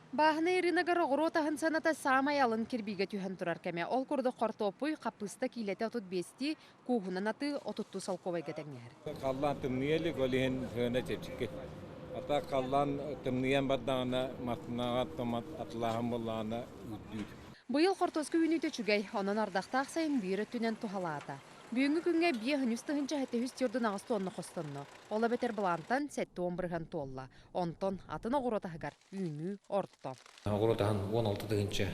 Бааһынай ырыынагар оҕуруот аһын сыаната саамай алын кирбиигэ түһэн турар кэмэ. Ол курдук хортуоппуй, хаппыыста киилэтэ 35-тии, кууһунан атыы 30 солкуобайга тэҥнэһэр. Халлаан тымныйа илик, ол иһин сыана чэпчэки. Ата халлаан тымныйан бардаҕына, массыынаҕа томат атылааһын буоллаҕына үрдүүр. Быйыл хортуоска үүнүүтэ үчүгэй, онон ардахтаах сайын биир өттүнэн туһалаата. Бүгүҥҥү күҥҥэ 53 708 тонна хостонно. Ол эбэтэр былаантан 70% туолла. Онтон атын оҕуруот аһыгар үүнүү орто. Оҕуруот аһын 16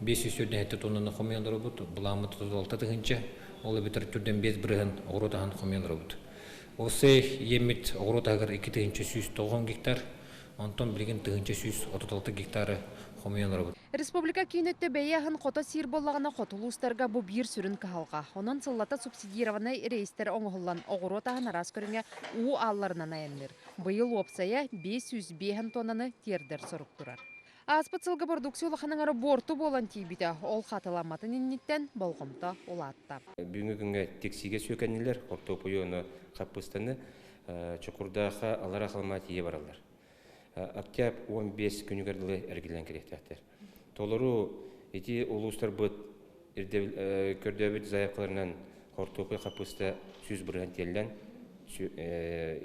547 тоннаны хомуйан олоробут. Былааммыт 36 000, ол эбэтэр 45% оҕуруот аһын хомуйан олоробут. Осы иэммит оҕуруот аһыгар 2190 гектар, онтон билигин 1136 гектары хомуйан олоробут. Республика киин өттө бэйэ аһын хото сиир буоллаҕына, хоту улуустарга бу биир сүрүн кыһалҕа. Онон сыллата субсидированнай рейстэр оҥоһуллан оҕуруот аһын араас көрүҥэ уу аалларынан айанныыр. Быйыл уопсайа 505 тоннаны тиэрдэр сорук турар. Ааспыт сылга продукция улахан аҥара буорту буолан тиийбитэ. Ол хатыламматын инниттэн болҕомто улаатта. Бүгүҥҥү күҥҥэ Тиксиигэ сүөкэннилэр, хортуоппуйу уонна хаппыыстаны Чокурдаахха Аллараа Халымаа тиийэ бараллар. Октябрь 15 күнүгэр дылы эргиллэн кэлиэхтээхтэр. Толору ити улуустарбыт көрдөөбүт заявкаларынан хортуоппуй хаппыыста 100% тиэллэн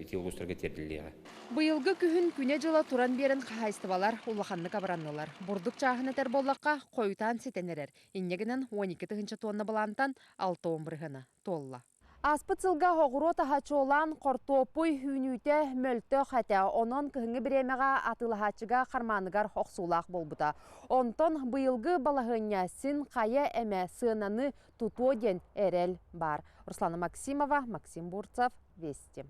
ити улуустарга тиэрдиллиэҕэ. Быйылгы күһүн күнэ-дьыла туран биэрэн хаһаайыстыбалар улаханнык абыраннылар. Бурдук чааһын этэр буоллахха, хойутаан ситэн эрэр. Инньэ гынан 12 тыһыынча тонна былаантан 60 бырыһыана туолла. Ааспыт сылга оҕуруот аһа чуолаан хортуоппуй үүнүүтэ мөлтөх этэ. Онон кыһыҥҥы бириэмэҕэ атыылаһааччыга хармааныгар охсуулаах буолбута. Онтон быйылгы балаһыанньа син хайа эмэ сыананы тутуо диэн эрэл баар. Руслана Максимова, Максим Бурцев, Вести.